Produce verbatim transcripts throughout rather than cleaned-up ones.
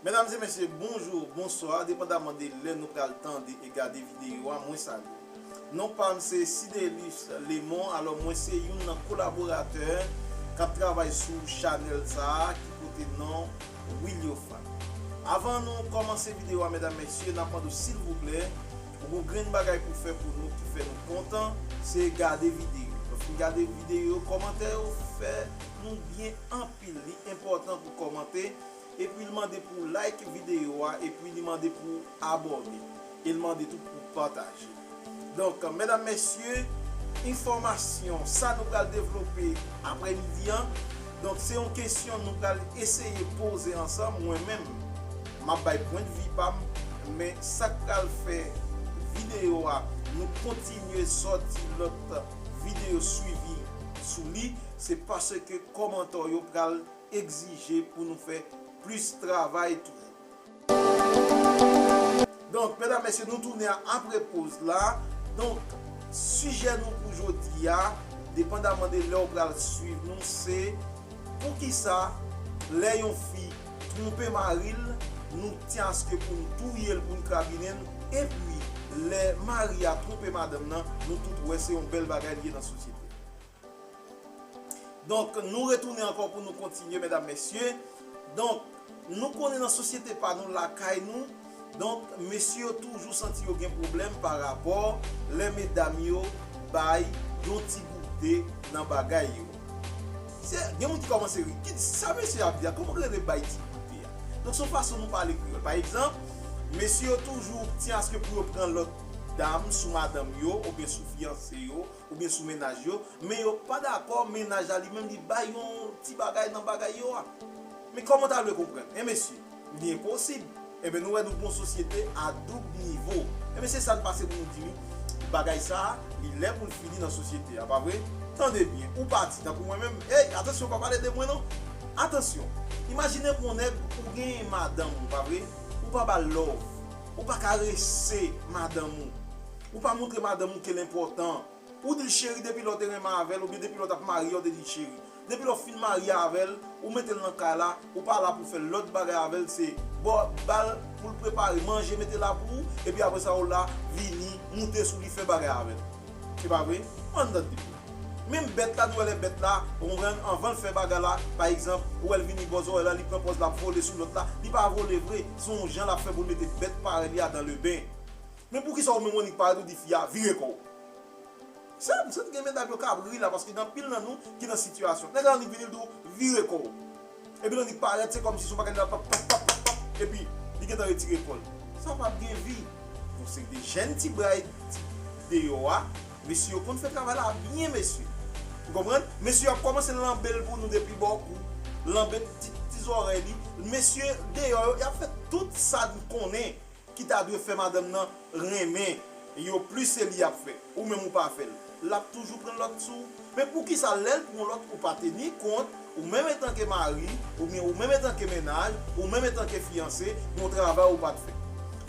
Medam e mesye, bonjou, bonswa, depandaman de lè nou pral tande e gade videyo a, mwen salye. Non pa m se Sidelus Lemon, alò mwen se youn nan kolaboratè k ap travay sou chanèl sa a ki pote non Williofan. Avan nou kòmanse videyo a, medam, mesye, n ap mande w silvouplè, ou gon grenn bagay pou fè pou nou ki fè nou kontan, se gade videyo. Lè w fin gade videyo, kòmantè yo fè nou byen anpil. Li enpòtan pou kòmante, epi l mande pou w like videyo a, epi li mande pou w abòne, e l mande tou pou w pataje. Donk, medam, mesye, enfòmasyon sa nou pral devlope aprèmidi an. Donk, se yon kesyon nou pral eseye poze ansanm, mwen menm, m ap bay pwennvi pa m, men sa k pral fè videyo a, nou kontinye sòti lòt videyo swivi sou li, se paske kòmantè yo pral egzije pou nou fè plis travay toujou. Donk, medam, mesye, nou tounen a apre poz la. Donk, sijè nou pou jodi a, depandaman de lè w pral swiv nou, se poukisa lè yon fi twonpe mari l, nou tyen aske pou n touye l, pou n krabinen l, epi lè mari a twonpe madanm nan, nou tout wè se yon bèl bagay li ye nan sosyete. Donk, nou retounen ankò pou nou kontinye, medam, mesye. Donk, nou konnen nan sosyete pa nou, lakay nou, donk, mesye yo toujou santi yo gen pwoblèm pa rapò lè medam yo bay yon ti goute nan bagay yo. Se, gen moun ki kòmanse ri. Ki, sa mesye ap di a? Kòman rele bay ti goute a? Donk, se yon fason nou pale kreyòl. Pa egzanp, mesye yo toujou tyen aske pou yo pran lòt dam sou madanm yo, oubyen sou fiyanse yo, oubyen sou mennaj yo, men yo pa dakò mennaj la li menm li bay yon ti bagay nan bagay yo a. Men kòman w ta vle konprann? En mesye, li enposib. Enben, nou wè nou gon sosyete a doub nivo. Enben, se sa n pase pou nou di wi. Bagay sa a, li lè pou l fini nan sosyete a, pa vre? Tande byen, ou pati, tankou mwen menm. Ey, atansyon, pa pale de mwen non. Atansyon. Imajine pou yon nèg ou gen madanm ou, pa vre? Ou pa ba l love. Ou pa karese madanm ou. Ou pa montre madanm ou ke l enpòtan. Ou di l cheri depi lè w te renmen avè l, oubyen depi lè w t ap marye a, w te di l cheri. Depi lè w fin marye avè l, ou mete l nan kay la, ou pa la pou fè lòt bagay avè l, se ba l pou l prepare manje, mete la pou ou, epi apre sa, ou la, vini, moute sou li, fè bagay avè l. Se pa vre? Ann tande byen. Menm bèt la, nou wè lè bèt la, ou konprann, anvan l fè bagay la, pa egzanp, ou wè l vini bò zòrèy la, li pran pòz l ap vole sou lòt la, li pa vole vre, se yon jan l ap fè pou l mete bèt parèy li a dans le bain. Men poukisa ou menm ou annik parèt ou di fi a, vire kò w? Sa, m santi gen medam yo k ap ri la, paske gen anpil nan nou ki nan sitiyasyon. Nèg la annik vini, l di w, vire kò w. Epi l annik parèt, se kòmsi se yon bagay la, pap, pap, pap, pap, pap, epi li gentan retire kò l. Sa p ap gen vi. Yon seri de jèn ti bray deyò a, mesye yo konn fè travay la byen, mesye. Ou konprann? Mesye yo ap kòmanse lanbe l pou nou depi bò kou, lanbe ti, ti zòrèy li. Mesye deyò yo, y ap fè tout sa n konnen ki ta dwe fè madanm nan renmen yo plis, se li y ap fè. Ou menm ou pa fè l. L ap toujou pran lòt sou ou. Men poukisa lè l pran lòt, ou pa teni kont, ou menm etanke mari, oubyen ou menm etanke mennaj, ou menm etanke fiyanse, gon travay ou pa t fè?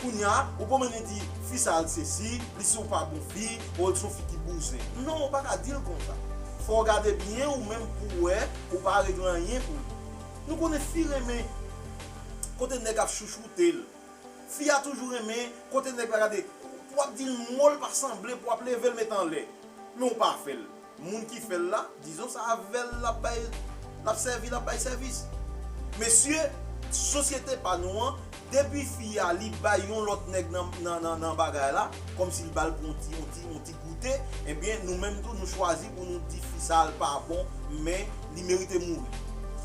Kounye a, ou pwomennen di, fi sa a l sesi, li se yon pa bon fi, ou l se yon fi ki bouzen. Non, ou pa ka di l konsa. Fò w gade byen ou menm pou w wè, ou pa regle anyen pou li. Nou konnen fi renmen kote nèg ap chouchoute l. Fi a toujou renmen kote nèg la gade, w ap di l mo l pa sanble, w ap leve l met anlè. Men w pa fè l. Moun ki fè l la, dizon sa avè l l ap bay, l ap sèvi, l ap bay sèvis. Mesye, sosyete pa nou an, depi fi a li bay yon lòt nèg nan, nan, nan, nan bagay la, kòmsi l ba l pou yon ti, yon ti, yon ti goute, ebyen, nou menm tou, nou chwazi pou nou di fi sa a l pa bon, men li merite mouri.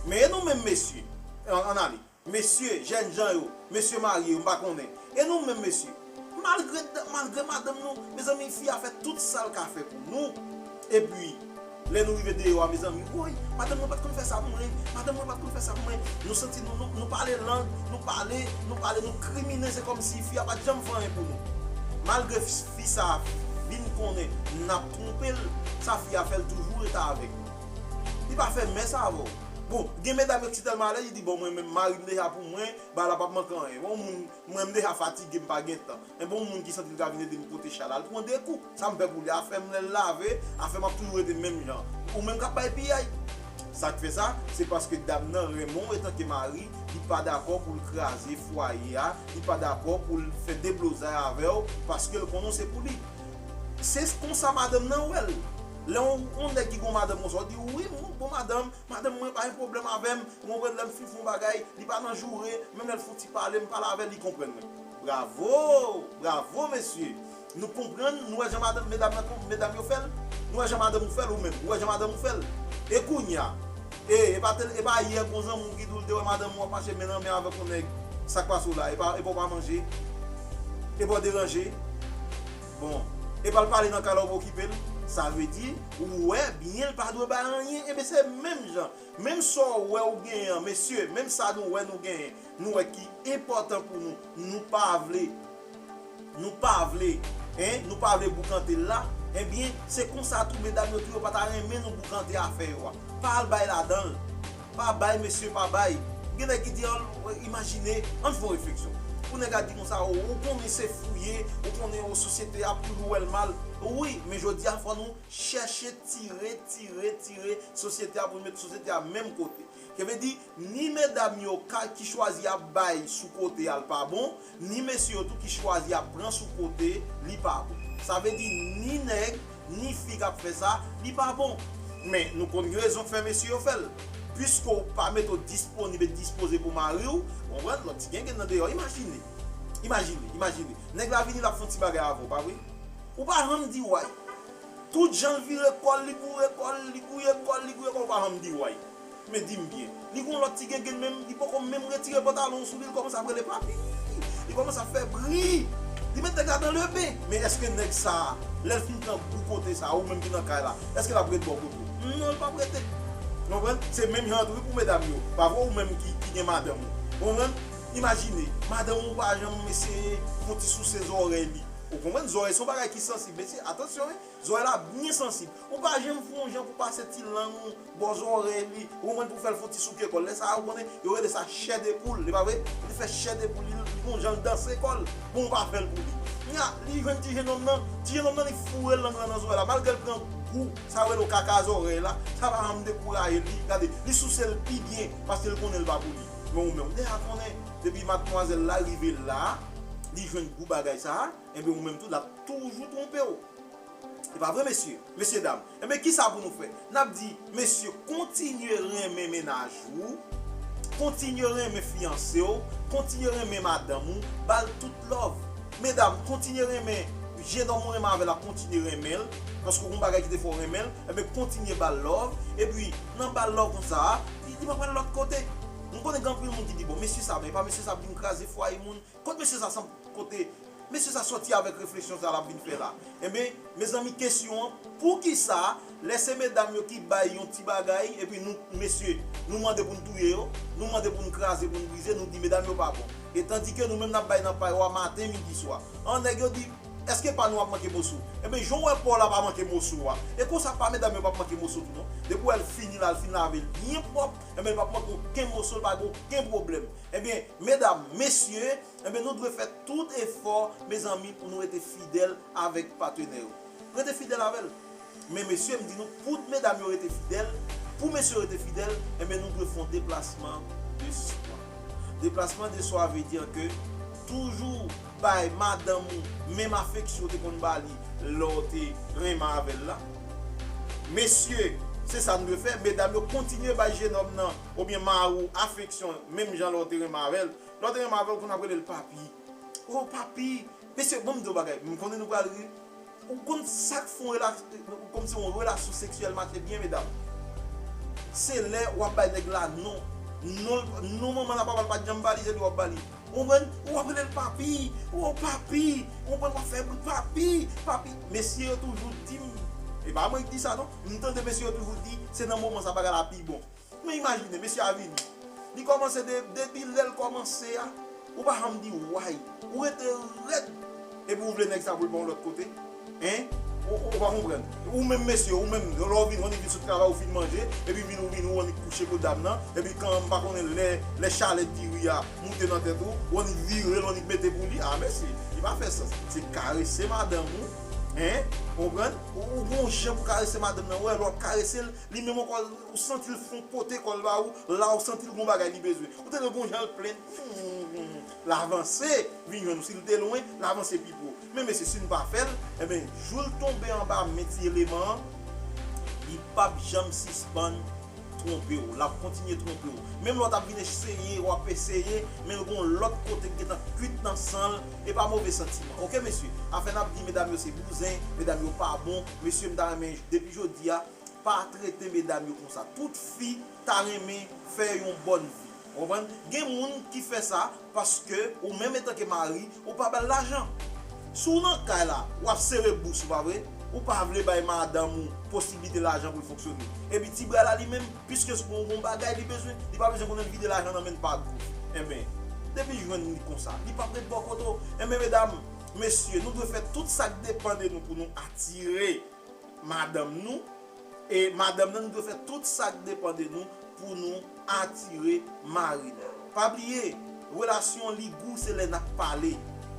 Men e nou menm mesye, ann, ann ale. Mesye, jènjan yo, mesye marye yo, m pa konnen. E nou menm mesye, malgre, malgre madanm nou, mezanmi, fi a fè tout sa l ka fè pou nou. Epi, lè nou rive deyò a, mezanmi, woy, madanm mwen pa t konn fè sa pou mwen, madanm mwen pa t konn fè sa pou mwen. Nou santi nou, nou, nou pale lang, nou pale, nou pale, nou kriminen, se kòmsi fi a pa t janm fè anyen pou nou. Malgre fi, fi sa a vin konnen n ap twonpe l, sa fi a fè l toujou rete avèk nou. Li pa fè mès avè w. Bon, gen medam yo ki tèlman alèz, li di, bon, mwen menm, mari m deja pou mwen, bagay la p ap manke anyen. Bon, moun, mwen m deja fatige, m pa gen tan. Men bon, moun ki santi l ka vin ede m pote chay la, l pran de kou. Sa m fè pou li? Afè m lè l lave, afè m ap toujou rete menm jan. Ou menm k ap bay piyay. Sa k fè sa, se paske dam nan renmen w antanke mari, li pa dakò pou l kraze fwaye a, li pa dakò pou l fè deblozay avè w, paske l konnen w se pou li. Se konsa madanm nan wè l. Lè yon, yon nèg ki gen yon madanm konsa, w di, "Wi, m gon madanm, madanm mwen pa gen pwoblèm avè m, ou konprann, lè m fin fè yon bagay, li pa nan joure, menm lè l fè yon ti pale, m pale avè l, li konprann mwen." Bravo! Bravo, mesye! Nou konprann, nou wè jan madanm, medam nan, medam yo fè l? Nou wè jan madanm ou fè l ou menm? Ou wè jan madanm ou fè l? E kounye a? E, e pa te, e pa yè gon zanmi w ki di w l te wè madanm ou ap mache men nan men avèk yon nèg, sa k pase w la? E pa, e pa w pa manje? E pa w deranje? Bon, e pa l pale nan kay la ou pa okipe l? Sa vle di, ou wè byen l pa dwe bay anyen, enben se menm jan. Menm sa w wè ou genyen an, mesye, menm sa nou wè nou genyen, nou wè ki enpòtan pou nou, nou pa vle, nou pa vle, en, nou pa vle boukante l la, enben, se konsa tou medam yo tou yo pa ta renmen nou boukante afè yo a. Pa al bay ladan l. Pa bay, mesye, pa bay. Gen nèg ki di, an, imajine, ann fè yon refleksyon. Pou nèg la di konsa, o, ou konnen se fou ye, ou konnen o sosyete a ap toujou wè l mal. Wi, men jodi a fò nou chèche tire, tire, tire sosyete a pou nou met sosyete a menm kote. Sa vle di, ni medam yo ka, ki chwazi ap bay sou kote a l pa bon, ni mesye yo tou ki chwazi ap pran sou kote li pa bon. Sa vle di, ni nèg, ni fi k ap fè sa, li pa bon. Men, nou konn rezon k fè mesye yo fè l. Piske w pa mete w disponib e dispoze pou mari w, ou konprann, lòt ti gengen nan deyò. Imajine, imajine, imajine. Nèg la vini, l ap fè yon ti bagay avè w, pa vre? Ou pa janm di way. Tout jan l vire kò l, li goure kò l, li gouye kò l, li gouye kò l, ou pa janm di way. Men di m byen, li gon lòt ti gengen menm, li poko menm retire pantalon sou li, li kòmanse ap rele papi, li kòmanse ap fè bri, li met nèg la dan leben. Men èske nèg sa a, lè l fin pran gou kote sa a, ou menm ki nan kay la, èske l ap ret bò kote w? Non, l p ap rete. Ou konprann? Se menm jan an tou wi pou medam yo. Pa vre ou menm ki, ki gen madanm ou. Ou konprann? Imajine, madanm ou pa janm eseye fè yon ti souse zòrèy li. Ou konprann? Zòrèy se yon bagay ki sansib. Mesye, atansyon, wi. Zòrèy la byen sansib. Ou pa janm fè yon jan pou pase ti lang ou bò zòrèy li. Ou konprann? Pou fè l fè yon ti souke kò l. Lè sa a, ou konnen, yo rele sa chè de poul. Li pa vre? Li fè chè de poul. Li, li gon jan l danse kò l. Bon, ou pa fè l pou li. Nya, li jwenn ti jenòm nan. Ti jenòm nan, li foure lang lan nan zòrèy la. Malgre l pran gou, sa yo rele kaka zòrèy la. Sa pa janm dekouraje li. Gade, li souse l pi byen paske l konnen l pa pou li. Men ou menm, ou deja konnen, depi madmwazèl la rive la, li jwenn gou bagay sa a, enben ou menm tou, l ap toujou twonpe w. E pa vre, mesye? Mesye dam, enben, kisa pou nou fè? N ap di, mesye, kontinye renmen mennaj ou, kontinye renmen fiyanse w, kontinye renmen madanm ou, ba l tout love. Medam, kontinye renmen, jenòm ou renmen avè l la, kontinye renmen l, paske w gon bagay ki te fè w renmen l, enben, kontinye ba l love, epi, nan ba l love konsa a, li, li pa pral lòt kote. M konnen gen anpil moun ki di, bon, mesye sa, men e pa mesye sa ap vin kraze fwaye moun. Kot mesye sa sanble kote? Mesye sa sòti avèk refleksyon sa l ap vin fè la. Enben, mezanmi, kesyon an, poukisa lè se medam yo ki bay yon ti bagay, epi nou, mesye, nou mande pou n touye yo, nou mande pou n kraze, pou n brize, nou di medam yo pa bon. E tandike nou menm n ap bay nan pa yo a maten, midi, swa. An nèg yo di, èske pa nou ap manke moso? Enben, jan w wè pa w la pa manke moso a, e konsa pa medam yo p ap manke moso tou non. Depi w wè l fini la, l fin lave l byen pwòp, enben, l p ap manke okenn moso, l pa gen okenn pwoblèm. Enben, medam, mesye, enben, nou dwe fè tout efò, mezanmi, pou nou rete fidèl avèk patnè yo. Rete fidèl avè l. Men mesye, m di nou, pou medam yo rete fidèl, pou mesye yo rete fidèl, enben, nou dwe fè yon deplasman de swa. Deplasman de swa vle di ke toujou bay madanm ou menm afeksyon ou te konn ba li lè w te renmen avè l la. Mesye, se sa n dwe fè. Medam yo, kontinye bay jenòm nan oubyen mari w afeksyon, menm jan lè w te renmen avè l. Lè w te renmen avè l, ou konn ap rele l papi. O, papi! Mesye, ban m di w bagay. M konnen nou pral ri. Ou konn sa k fè yon rela-, kòmsi yon relasyon seksyèl mache byen, medam? Se lè w ap bay nèg la non. Non, non manman l a papa l pa t janm ba li, se li w ap ba li. Ou konprann? Ou ap rele l papi. O, papi! Ou konprann? W ap fè bri, papi! Papi! Mesye yo toujou di m, e pa mwen ki di sa non. M tande mesye yo toujou di, se nan moman sa bagay la pi bon. Men imajine, mesye a vini. Li kòmanse de, depi lè l kòmanse a, ou pa janm di way. Ou rete rèd. Epi ou vle nèg sa pou l ba w lòt kote? Hein? Ou, ou pa konprann. Ou menm mesye, ou menm, lè w vin, ou annik vin sot travay, ou fin manje, epi vin, ou vin, ou annik kouche kot dam nan, epi kan m pa konnen lè, lè chalè diri a moute nan tèt ou, ou annik vire l, ou annik mete pou li. A, mesye, li pa fè sans. Se karese madanm ou, Hein? Ou konprann? Ou, ou gon jan pou karese madanm nan, wè, lè w ap karese l, li menm ankò, ou santi l fon pote kò l ba ou, la ou santi l gon bagay li bezwen. Ou tande gon jan l plenn, hmm, l avanse, vin jwenn ou. Si l te lwen, l avanse pi pre w. Men mesye, si n pa fè l, enben, jou l tonbe anba men ti eleman an, li p ap janm sispann twonpe w, l ap kontinye twonpe w. Menm lè w t ap vin eseye, w ap eseye, men l gon lòt kote k gentan kwit nan san l, e pa move santiman. Oke, mesye? Afè n ap di medam yo se bouzen, medam yo pa bon, mesye, m ta renmen depi jodi a, pa trete medam yo konsa. Tout fi ta renmen fè yon bòn vi. Ou konprann? Gen moun ki fè sa paske ou menm etanke mari, ou pa ba l lajan. Si w nan kay la, w ap sere bous ou, pa vre? Ou pa vle bay madanm ou posiblite lajan pou l fonksyone. Epi ti bra la li menm, piske se yon bon bagay li bezwen, li pa bezwen konnen l vide lajan nan men l pa gou. Enben, depi l jwenn li konsa, li p ap ret bò kote w. Enben, medam, mesye, nou dwe fè tout sa k depann de nou pou nou atire madanm nou, e madanm nan, nou dwe fè tout sa k depann de nou pou nou atire mari nou. Pa bliye, relasyon li gou se lè n ap pale.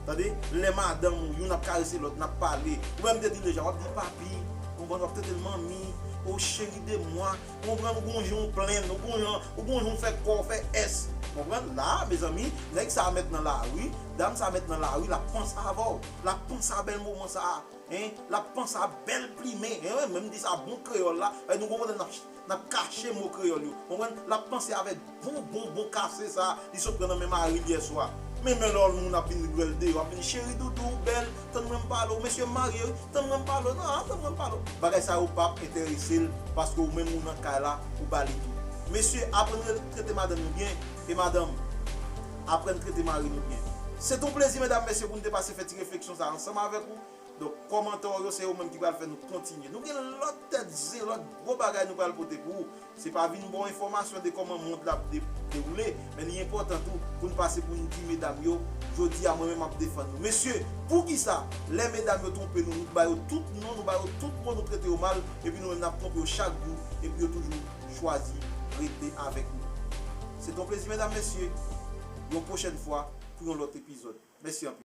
Tande, lè madanm ou youn ap karese lòt, n ap pale. Ou menm te di l deja, w ap di papi, ou konprann, w ap trete l manmi, o chéri de moi, ou konprann, ou gon jan w plenn, ou gon jan, ou gon jan w fè kò w fè S. Ou konprann? La, mezanmi, nèg sa a mèt nan lari, dam sa a mèt nan lari, l ap panse avè w, l ap panse a bèl moman sa a. Hein? L ap panse a bèl plimen. Hein? Menm di sa bon kreyòl la. Eh, nou konprann n ap, n ap kache mo kreyòl yo. Konprann? L ap panse avèk bon, bon, bon kase sa a li sot pran nan men mari l yè swa. Men, men lè yon moun ap vin wè l deyò, ap vin cheri doudou, bèl, tann mwen m pale w, mesye m marye wi, tann mwen m pale w, non, tann mwen m pale w. Bagay sa yo p ap enterese l, paske ou menm ou nan kay la, ou ba li tou. Mesye, aprann re-, trete madanm nou byen, e madanm, aprann trete mari nou byen. Se t on plezi, medam, mesye, pou n te pase fè ti refleksyon sa a ansanm avèk ou. Donk, kòmantè w yo, se yo menm ki pral fè nou kontinye. Nou gen lòt tèt zen, lòt gwo bagay nou pral pote pou ou. Se pa vin ba w enfòmasyon de kòman mond la ap de-, dewoule, men li enpòtan tou pou n pase pou n di medam yo, jodi a mwen menm m ap defann nou. Mesye, poukisa lè medam yo twonpe nou, nou ba yo tout non, nou ba yo tout mo, nou trete yo mal, epi nou menm n ap twonpe yo chak jou, epi yo toujou chwazi rete avèk nou? Se t on plezi, medam, mesye. Yon pwochèn fwa, pou yon lòt epizòd. Mèsi anpil.